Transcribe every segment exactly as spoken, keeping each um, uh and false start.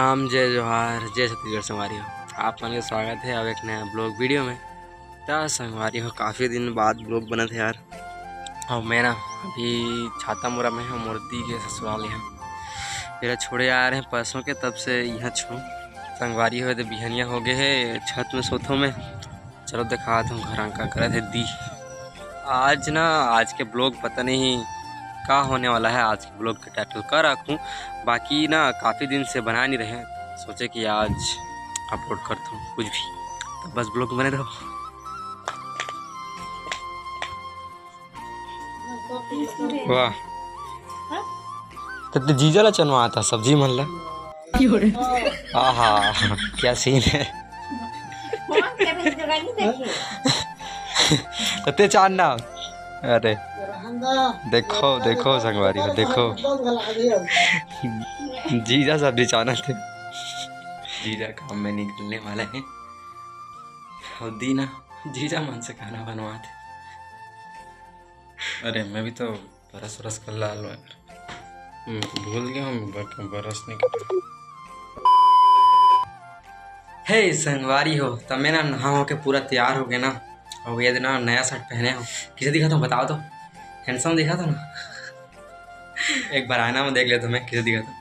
राम, जय जोहार, जय छत्तीसगढ़ संगवारी हो। आप मन के स्वागत हे अब एक नया vlog video में। त संगवारी हो, काफ़ी दिन बाद vlog बनत हे यार। अउ मैं ना अभी छातामुरा में हूँ, मोर दी के ससुराल यहाँ। मेरा छोड़े आ रहे हैं परसों के, तब से यहाँ छू। संगवारी हो, तो बिहनिया हो गए है, छत में सोथो में। चलो दिखात हूँ घर का करत है दी। आज ना, आज के vlog पता नहीं का होने वाला है, आज के vlog के title का रखूँ, बाकी ना काफ़ी दिन से बना नहीं रहे, सोचे कि आज upload करता हूँ कुछ भी, तो बस vlog में बने रहो। वाह, तो ते जीजा ला चनवा आता सब्जी मन ला। आहा, क्या scene है। तो ते चान ना, अरे देखो, देखो संगवारी हो, देखो जीजा सब्जी चाना थे। जीजा काम में निकलने वाला है। और दीना जीजा मन से खाना बनवात हे। अरे मैं भी तो brush व्रश कर ला लो यार। हम्म, भूल गया हूँ मैं बर-, brush नहीं कर। हे संगवारी हो, त मैं ना नहा हो के पूरा तैयार हो गया ना। और ये ना नया shirt पहने हो, किसे दिखा था बताओ तो, handsome दिखा था ना? एक बार आईना में देख ले तो मैं किसे दिखा था।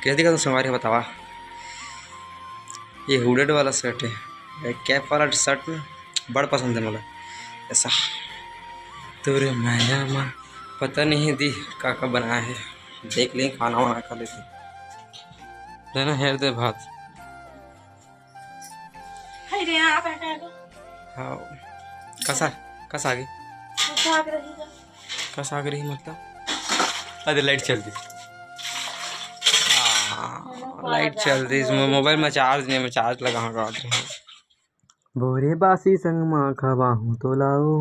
कह देगा तो संगवारी बतावा, ये hooded वाला shirt है, ये cap वाला shirt में बड़ पसंद है मोला। ऐसा तोरे माया मा पता नहीं दी का का बनाया है, देख ले खाना वाना खा लेते। लेना हेर दे भात। हाय रे, आप हटा दो। हाँ, कसा, कसा आगे? कसा आगे रही तो? कसा आगे रही मतलब? अरे light चल दी। हाँ, light चल दी। इसमें mobile में charge नहीं, मैं charge लगा रहा था। बोरे बासी संग मा खवाहूँ तो लाओ।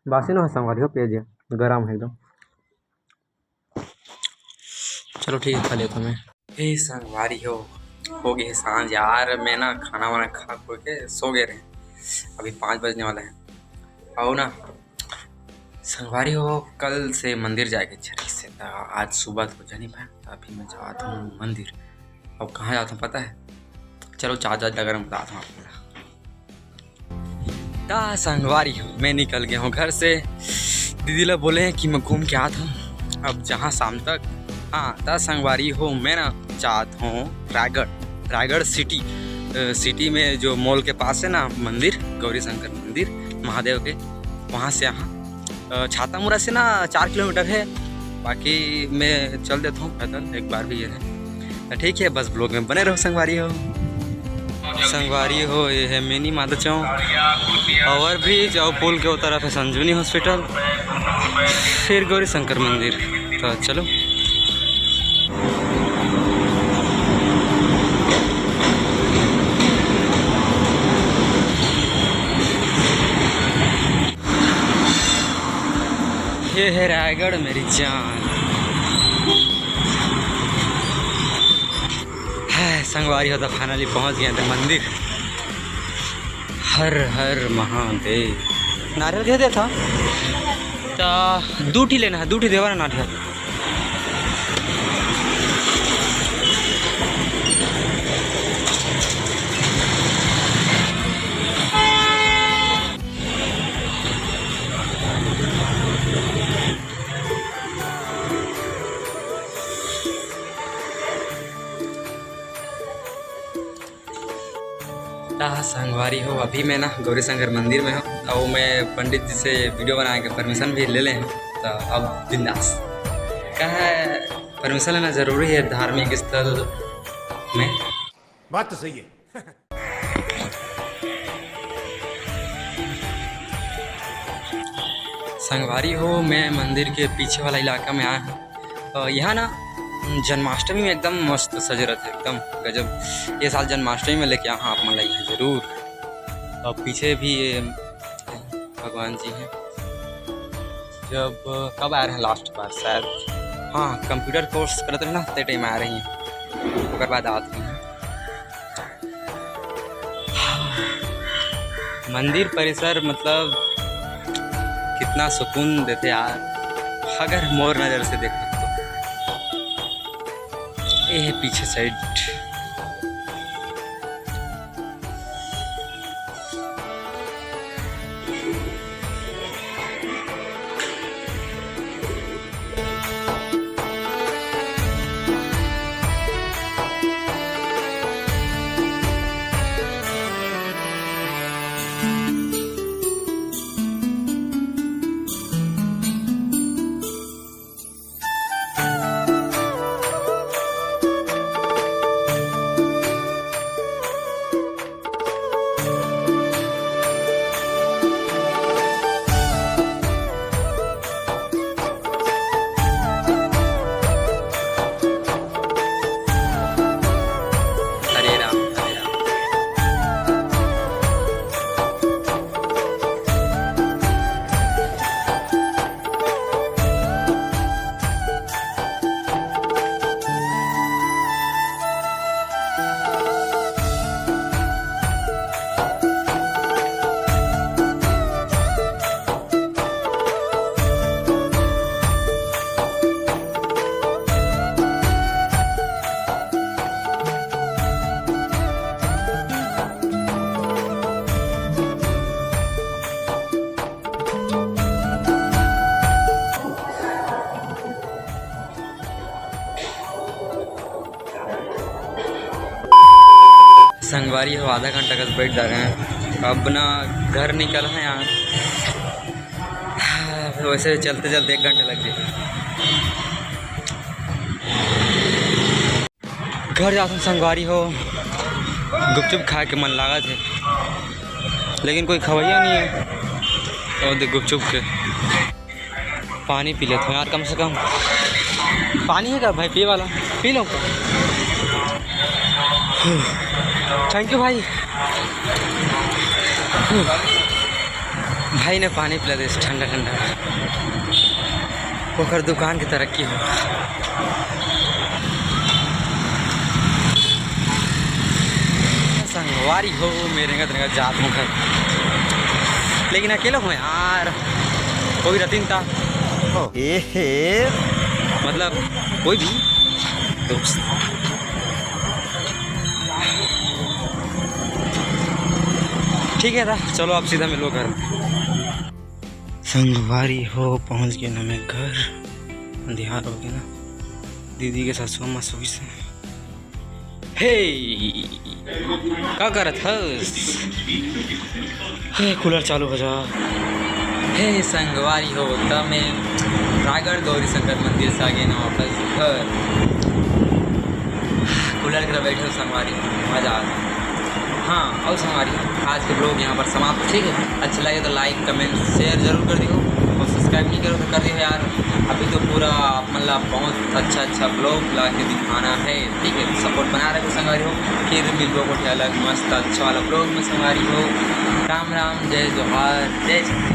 बासी ना हो संगवारी हो, पिया जी, गरम है एकदम। चलो ठीक है, खा लेता मैं। हे संगवारी हो, हो गए हे सांझ यार। मैं ना खाना वाना खा खो के सो गए रहे। अभी पाँच बजने वाला है। आओ ना संगवारी हो, कल से मंदिर जाके चली से, त आज सुबह तो जानी पाए, त अभी मैं जाता हूँ मंदिर। अब कहाँ जाता हूँ पता है? चलो जा जा डगर में बताता हूँ आपको। ता संगवारी हो, मैं निकल गया हूँ घर से। दीदी ला बोले हैं कि मैं घूम के आता हूँ। अब जहाँ शाम तक, हाँ, ता संगवारी हो, मैं ना जात हूँ रायगढ़, रायगढ़ सिटी। अ, सिटी में जो मॉल के पास है ना मंदिर, गौरी शंकर मंदिर महादेव के, वहाँ से यहाँ, अ, छातामुरा से ना चार किलोमीटर है। बाकी मैं चल देता हूँ पैदल एक बार भी ये है। तो ठीक है, बस vlog में बने रहो संगवारी हो। संगवारी हो, ये है मिनी मादा चौक, ओवर ब्रिज और पुल के उस तरफ है संजीवनी हॉस्पिटल, फिर गौरी शंकर मंदिर। तो चलो। ये है रायगढ़ मेरी जान। हाय, संगवारी हो, तो finally पहुंच गए थे मंदिर। हर हर महादेव। नारियल दे देता। तो दू ठी लेना है, दू ठी देवा ना नारियल। ता संगवारी हो, अभी मैं ना गौरी शंकर मंदिर में हूँ और मैं पंडित जी से video बनाए के permission भी ले ले हूँ। तो अब बिंदास, का है, permission लेना जरूरी है धार्मिक स्थल में। बात तो सही है। संगवारी हो, मैं मंदिर के पीछे वाला इलाका में आया हूँ। अ, यहाँ ना जन्माष्टमी में एकदम मस्त सजे रहते, एकदम गजब। ये साल जन्माष्टमी में लेके आया हूँ आप मन ला यहाँ जरूर। और पीछे भी ये भगवान जी हैं। जब, कब आए रहे last बार, शायद, हाँ, computer course करत रहे ना, ते time आए रही हैं, ओकर बाद आत रही हैं। मंदिर परिसर मतलब कि इतना सुकून देथे यार, अगर मोर नजर से देखो तो। ये है पीछे साइड। हरे राम, हरे राम। संगवारी हो, आधा घंटा कस बैठ जा रहे हैं, अब ना घर निकल है यार। वैसे चलते चलते एक घंटा लग जाए। घर जाथन संगवारी हो, गुपचुप खाए के मन लागत है, लेकिन कोई खवैया नहीं है। और देख गुपचुप के पानी पी लेते हैं यार, कम से कम पानी है क्या भाई पिए वाला? P low. थैंक यू भाई। भाई ने पानी पिला दे ठंडा ठंडा, ओकर दुकान की तरक्की हो। संगवारी हो, मैं रेंगत रेंगत जात हूँ घर, लेकिन अकेले हूँ यार, कोई रतिन था। एहे। मतलब कोई भी दोस्त। ठीक है था, चलो आप सीधा मिलो घर। संगवारी हो, पहुँच गए ना मैं घर, अंधियार हो गया ना। दीदी के सासू अम्मा सोइस हे। हे, का करत हस? हे, कूलर चालू हो जा। हे संगवारी हो, त मैं रायगढ़ गौरी शंकर मंदिर से आगे ना वापस घर। कूलर के बैठे हो संगवारी, मजा आ गया। हाँ, और संगवारी, आज के ब्लॉग यहाँ पर समाप्त, ठीक है? अच्छा लगे तो लाइक, कमेंट, शेयर जरूर कर दियो, और सब्सक्राइब नहीं करो तो कर दियो यार। अभी तो पूरा आप मतलब बहुत अच्छा अच्छा ब्लॉग ला के दिखाना है, ठीक है? सपोर्ट बना रहे हो संगवारी हो, फिर मिलबो को अलग मस्त अच्छा वाला ब्लॉग में संगवारी हो। राम राम, जय जोहार, जय छत्तीसगढ़।